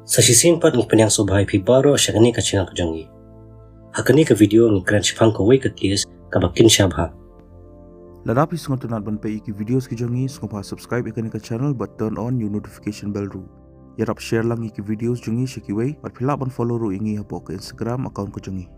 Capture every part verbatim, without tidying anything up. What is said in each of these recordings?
Sa shisien pat ngi pynïasoh bha ïa phi baroh sha kane ka channel ka jong ngi. Ha kane ka video ngi kren shaphang kawei ka case kaba kynsha bha. Lada phi sngewtynnat ban peit ïa ki videos ki jong ngi, sngewbha subscribe ïa kane ka channel bad turn on your notification bell ruh. Ïarap share lang ïa ki videos jong ngi sha kiwei bad phi lah ban follow ruh ïa ngi hapoh ka Instagram account ka jong ngi.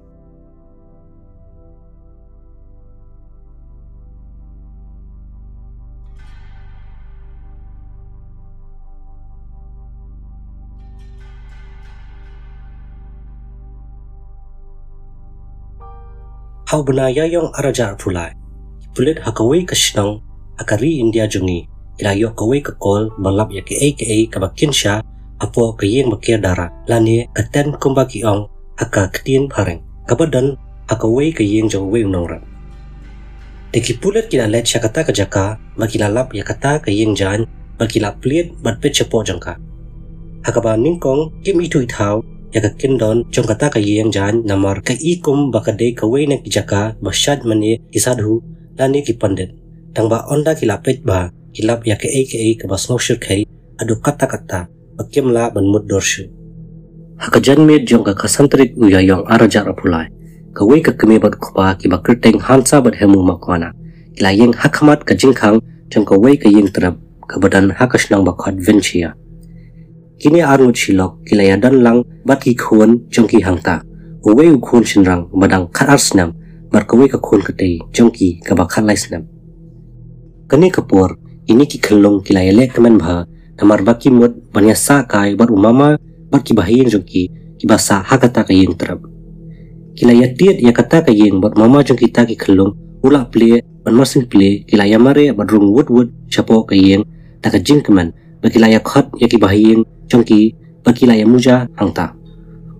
Ha u bnai Ïaïong arhajar arphew lai, ki pulit ha kawei ka shnong ha ka ri India jong ngi ki la ïoh kawei ka call ba lap ïa kaei kaei kaba kynsha hapoh ka ïing ba ker dara lane ka tent kumba ki ong ha ka ktien phareng kaba don ha kawei ka ïing jong uwei u nongrep. Te ki pulit ki la leit sha kata ka jaka bad ki la lap ïa kata ka ïing jaiñ bad ki la plied bad peit shapoh jong ka. Ha kaba nyngkong kim ithuh ithaw ïa ka kyndon jong kata ka ïing jaiñ namar ka i kum ba ka dei kawei na ki jaka ba shait mane ki sadhu lane ki pandit. Tang ba ynda ki la peit bha ki lap ïa kaei kaei kaba sngewshyrkhei haduh katta katta ba kim lah ban mutdur shuh. Ha ka janmiet jong ka khatsan tarik u Ïaïong arhajar arphew lai, kawei ka kmie bad u kpa kiba kyrteng Hansa bad Hemu Makwana ki la ïeng ha khmat ka jingkhang jong kawei ka ïing trep kaba don ha ka shnong ba khot Vinchia. Kine arngut shi lok ki la ïadon lang bad ki khun jong ki hangta, uwei u khun shynrang ba dang khatar snem bad kawei ka khun kynthei jong ki kaba khatlai snem. Kane ka por kine ki khyllung ki la ïaleh kmen bha namar ba ki mut ban ïasah kai bad u mama bad ki bahaïing jong ki kiba sah ha kata ka ïing trep. Ki la ïatied ïa kata ka ïing bad u mama jong kita ki khyllung u la plie bad marsien plie ki la ïamareh bad rung wut wut shapoh ka ïing da ka jingkmen bad ki la ïakhot ïa ki bahaïing jong ki bad ki la ïamuja hangta.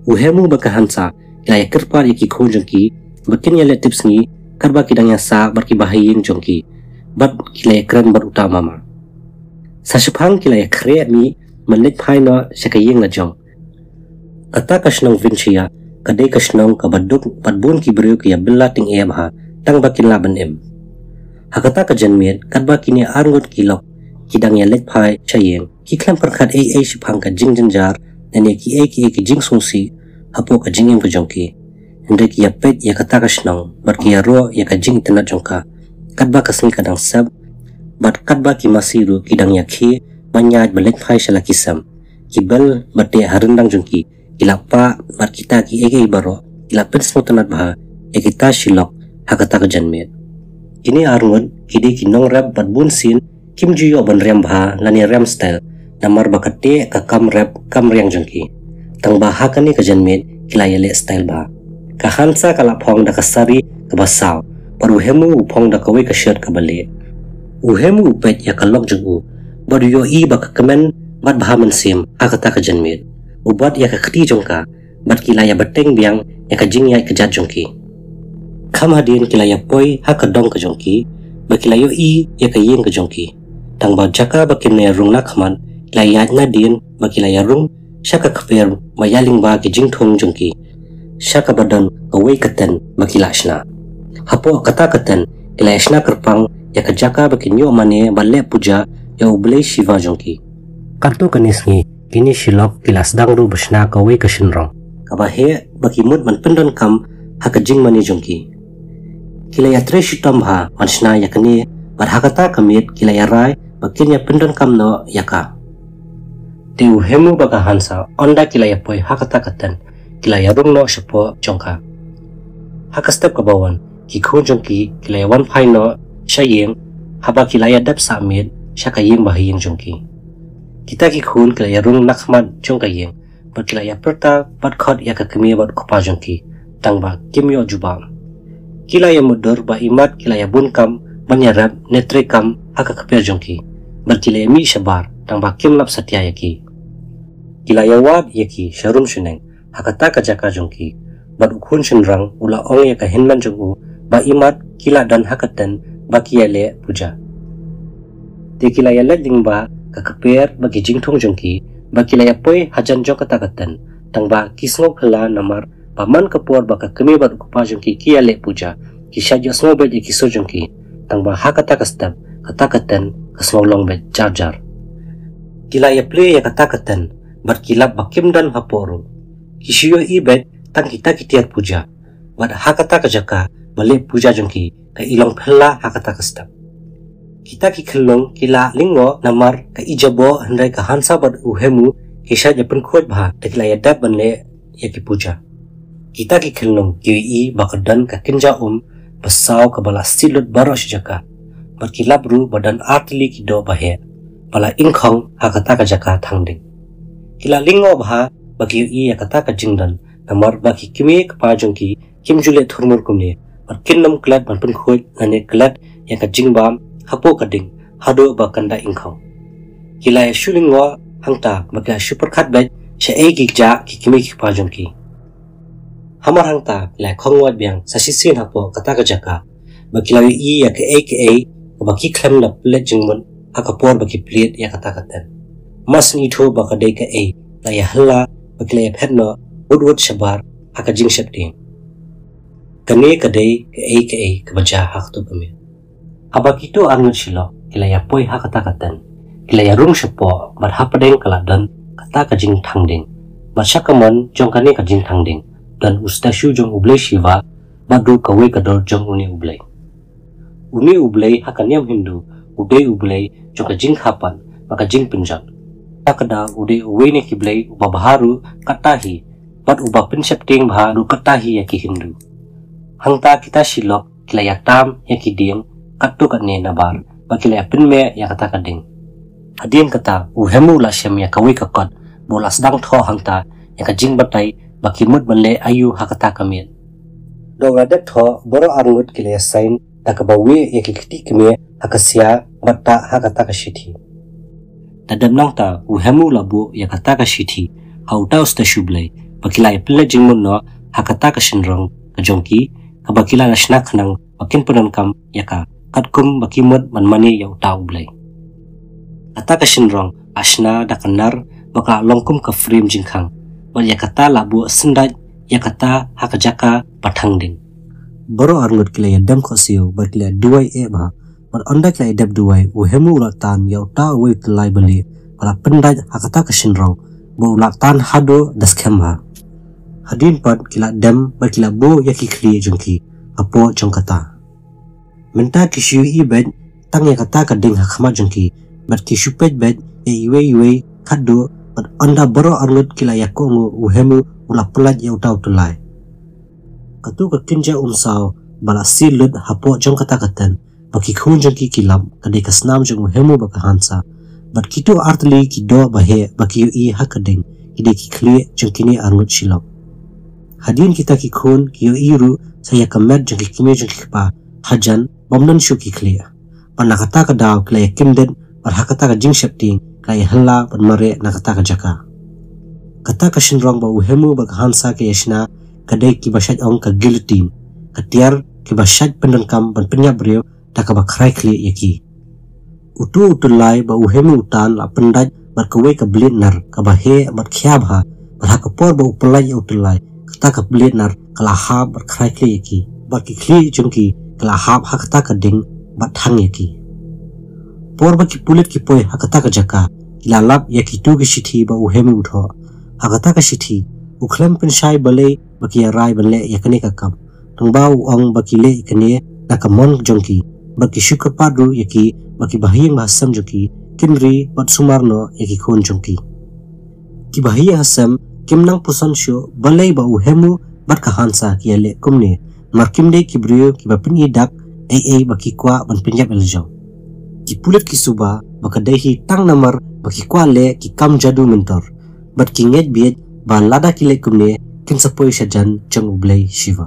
U Hemu bad ka Hansa ki la ïakyrpad ïa ki khun jong ki ba kin ïaleh tipsngi katba ki dang ïasah bad ki bahaïing jong ki bad ki la ïakren bad uta u mama. Sa shaphang ki la ïakhreh mih ban leit phai noh sha ka ïing la jong. Kata ka shnong Vinchia ka dei ka shnong kaba duk bad bun ki briew ki ïabylla tyngeh bha tang ba kin lah ban im. Ha kata ka janmiet katba kine arngut ki lok ki dang ïaleit phai sha ïing, ki khlem pyrkhat ei ei shaphang ka jingjynjar lane kiei kiei ki jingsngewsih hapoh ka jingim ka jong ki. Hynrei ki ïapeit ïa kata ka shnong bad ki ïaroh ïa ka jingitynnad jong ka katba ka sngi ka dang sep bad katba ki masi ruh ki dang ïakhih ban ïaid ban leit phai sha la ki sem. Ki bel bad teh ha ryndang jong ki ki la pah bad kita kiei kiei baroh ki la pynsngewtynnad bha ïa kita shi lok ha kata ka janmiet. Kine arngut ki dei ki nongrep bad bunsien kim ju ïoh ban rem bha lane rem style namar ba ka teh ka kam rep kam riang jong ki. Tang ba ha kane ka janmiet ki la ïaleh style bha. Ka Hansa ka la phong da ka sari kaba saw bad u Hemu u phong da kawei ka shirt kaba lieh. U Hemu u peit ïa ka lok jong u bad u ïohi ba ka kmen bad bha mynsiem ha kata ka janmiet. U bat ïa ka kti jong ka bad ki la ïa bteng biang ïa ka jingïaid kjat jong ki. Kham hadien ki la ïa poi ha ka dong ka jong ki bad ki la ïohi ïa ka ïing ka jong ki. Tang ba jaka ba kin ïa rung na khmat ki la ïaid nadien bad ki la ïa rung sha ka kper ba ïa lyngba ki jingthung jong ki sha kaba don kawei ka tent ba ki la shna. Hapoh kata ka tent ki la ïa shna kyrpang ïa ka jaka ba kin ïoh mane bad leh puja ïa u blei Shiva jong ki. Katto katne sngi kine shi lok ki la sdang ruh ba shna kawei ka shynrong kaba heh ba ki mut ban pyndonkam ha ka jingmane jong ki. Ki la ïa trei shitom bha ban shna ïa kane bad ha kata ka miet ki la ïa rai ba kin ïa pyndonkam noh ïa ka. Te u Hemu bad ka Hansa ynda ki la ïa poi ha kata ka tent ki la ïa rung noh shapoh jong ka. Ha ka step kaba wan ki khun jong ki ki la ïa wan phai noh sha ïing haba ki la ïa dep sah miet sha ka ïing bahaïing jong ki. Kita ki khun ki la ïa rung na khmat jong ka ïing bad ki la ïa pyrta bad khot ïa ka kmie bad u kpa jong ki tang ba kim ïoh jubab. Ki la ïa mutdur ba imat ki la ïa bun kam ban ïa rep ne trei kam ha ka kper jong ki bad ki la ïa mih shabar tang ba kim lap satia ïa ki. Ki la ïa wad ïa ki sha rum shaneng ha kata ka jaka jong ki bad u khun shynrang u la ong ïa ka hynmen jong u ba imat ki la don ha ka tent ba ki ïa leh puja. Te ki la ïa leit lyngba ka kper bad ki jingthung jong ki bad ki la ïa poi hajan jong kata ka tent tang ba ki sngew khlad namar ba man ka por ba ka kmie bad u kpa jong ki ki ïa leh puja ki shait ïohsngew beit ïa ki sur jong ki tang ba ha kata ka step kata ka tent ka sngew long beit jar jar. Ki la ïa plie ïa kata ka tent bad ki lap ba kim don hapoh ruh. Ki shu ïohi beit tang kita ki tiar puja, bad ha kata ka jaka ba leh puja jong ki ka i long phylla ha kata ka step. Kita ki khyllung ki la lyngngoh namar ka i jaboh, hynrei ka Hansa bad u Hemu ki shait ïa pynkhuid bha da ki la ïa dep ban leh ïa ki puja. Kita ki khyllung ki ïohi ba ka don ka kynja um ba saw kaba la sih lut baroh shi jaka, bad ki lap ruh ba don artylli ki doh ba heh ba la ingkhong ha kata ka jaka thang ding. Ki la lyngngoh bha ba ki ïohi ïa kata ka jingdon, namar ba ki kmie kpa jong ki kim ju leh thurmur kumne, bad kin nym klet ban pynkhuid lane klet ïa ka jingbam hapoh ka ding haduh ba kan da ingkhong. Ki la ïa shu lyngngoh hangta ba ki la shu pyrkhat beit shaei ki kjah ki kmie ki kpa jong ki. Hamar hangta ki la ïa khong wad biang sa shisien hapoh kata ka jaka, ba ki la ïohi ïa kaei kaei kaba ki khlem da pynleit jingmut ha ka por ba ki plie ïa kata ka tent. Mar shen ithuh ba ka dei kaei, la ïa hylla ba ki la ïa phet noh wut wut shabar ha ka jingsheptieng. Kane ka dei kaei kaei kaba jia ha kato ka miet. Haba kito arngut Shillong ki la ïa poi ha kata ka tent, ki la ïa rung shapoh, bad hapdeng ka la don kata ka jingthang ding. Bad sha kamon jong kane ka jingthang ding don u statue jong u blei Shiva, bad ruh kawei ka dur jong une u blei. Une u blei ha ka niam Hindu u dei u blei jong ka jingkha pat bad ka jingpynjot. Kata ka daw u dei uwei na ki blei uba bha ruh katta hi, bad uba pynsheptieng bha ruh katta hi ïa ki Hindu. Hangta kita Shillong ki la ïa tam ïa ki dieng katto katne nabar ba ki la ïa pynmeh ïa kata ka ding. Hadien kata u Hemu u la shem ïa kawei ka kot ba u la sdang thoh hangta ïa ka jingbatai ba ki mut ban leh aïu ha kata ka miet. Da u la dep thoh, baroh arngut ki la ïa sign da kaba weh ïa ki kti kmie ha ka sia bad tah ha kata ka shithi. Da dep nangta u Hemu u la buh ïa kata ka shithi ha uta u statue blei ba ki la ïa pynleit jingmut noh ha kata ka shynrong ka jong ki, kaba ki la la shna khnang ba kin pyndonkam ïa ka katkum ba ki mut ban mane ïa uta u blei. Kata ka shynrong la shna da ka nar ba ka la long kum ka frame jingkhang, bad ïa kata la buh syndait ïa kata ha ka jaka ba thang ding. Baroh arngut ki la ïa dem khohsiew bad ki la ïa duwai eh bha. Bad ynda ki la ïa dep duwai, u Hemu u la tan ïa uta uwei u tyllai ba lieh ba la pyndait ha kata ka shynrong, bad u la tan haduh da skhem bha. Hadien pat ki la dem bad ki la buh ïa ki khlieh jong ki hapoh jong kata. Mynta ki shu ïohi beit tang ïa kata ka ding ha khmat jong ki, bad ki shu peit beit ïa iwei iwei khatduh, bad ynda baroh arngut ki la ïa kohnguh, u Hemu u la pyllait ïa uta u tyllai. Kato ka kynja umsaw ba la sih lut hapoh jong kata ka tent ba ki khun jong ki ki lap, ka dei ka snam jong u Hemu bad ka Hansa. Bad kito artylli ki doh ba heh ba ki ïohi ha ka ding, ki dei ki khlieh jong kine arngut Shillong. Hadien kita ki khun ki ïohi ruh sa ïa ka met jong ki kmie jong ki kpa hajan bym don shuh ki khlieh. Bad na kata ka daw ki la ïa kyndit, bad ha kata ka jingsheptieng ki la ïa hylla bad mareh na kata ka jaka. Kata ka shynrong ba u Hemu bad ka Hansa ki ïa shna ka dei kiba shait ong ka guillotine, ka tiar kiba shait pyndonkam ban pynïap briew da kaba khrai khlieh ïa ki. Uto u tyllai ba u Hemu u tan la pyndait bad kawei ka blade nar kaba heh bad khia bha, bad ha ka por ba u pyllait ïa u tyllai, kata ka blade nar ka la hap bad khrai khlieh ïa ki, bad ki khlieh jong ki ki la hap ha kata ka ding bad thang ïa ki. Por ba ki pulit ki poi ha kata ka jaka, ki la lap ïa kito ki shithi ba u Hemu u thoh. Ha kata ka shithi u khlem pynshai balei ba ki ïa rai ban leh ïa kane ka kam. Tang ba u ong ba ki leh ïa kane na ka mon jong ki, bad ki shu kyrpad ruh ïa ki ba ki bahaïing bahasem jong ki kin ri bad sumar noh ïa ki khun jong ki. Ki bahaïing hasem kim nang pyrshang shuh balei ba u Hemu bad ka Hansa ki ïa leh kumne, namar kim dei ki briew kiba pyni dak ei ei ba ki kwah ban pynïap ïa la jong. Ki pulit ki suba ba ka dei hi tang namar ba ki kwah leh ki kam jadu myntor, bad ki ngeit bieit ba lada ki leh kumne kin sa poi sha jan jong u blei Shiva.